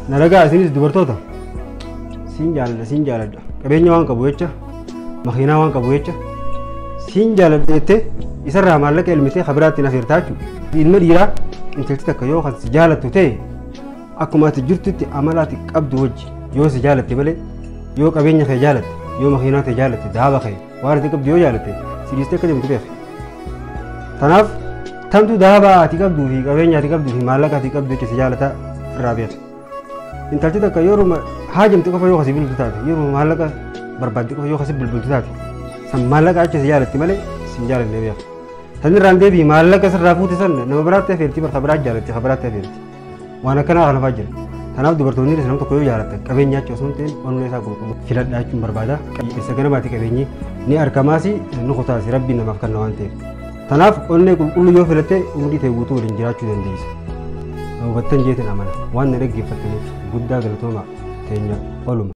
Na dhagaa isinis dubartoota siin jaaladha siin jaaladha qabeenya waan qabu jecha makiinaa waan qabu jecha siin jaaladha jettee isarraa maallaqa elmitee kabiraatti na feertaa jechuudha. Ilma dhiiraa intalti takka yoo kan si jaalattu ta'e akkuma ati jirtutti amala ati qabdu wajji yoo si jaalatte malee yoo qabeenya kee jaalatte yoo makiinaa kee jaalatte daaba kee waan ati qabdu yoo jaalatte si dhiistee akka deemtu beeki. Kanaaf tamtu daaba ati qabduu fi qabeenya ati qabduu fi maallaqa ati qabdu jecha si jaalata irraa beeki. Intalti takka yeroo haajamte qofa yoo kasi bilbiltu taate yeroo maallaqa barbaadde qofa yoo kasi bilbiltu taate san maallaqa achi si jaalatti malee si hin jaalanne beeki. San irraan deebii maallaqa sirraa fuute san nama biraatti afeerti barka biraa jaalatti ka biraatti afeerti. Waan akkanaa kana fa'aa jira. Kanaaf dubartoonni nama tokko yoo jaalattan qabeenya achi osoo hin ta'in onnee isaa qulqulluu filadhaa jechuun barbaada. Isa ganamaati qabeenyi ni argamaas ni kutaas rabbiin namaaf kenna waan ta'eef. Kanaaf onnee qulqulluu yoo filatte umurii ta'e guutuu waliin jiraachuu dandeessa. Hubattan jeetin amana waan na dhaggeeffattaniif guddaa galatooma teenya oluma.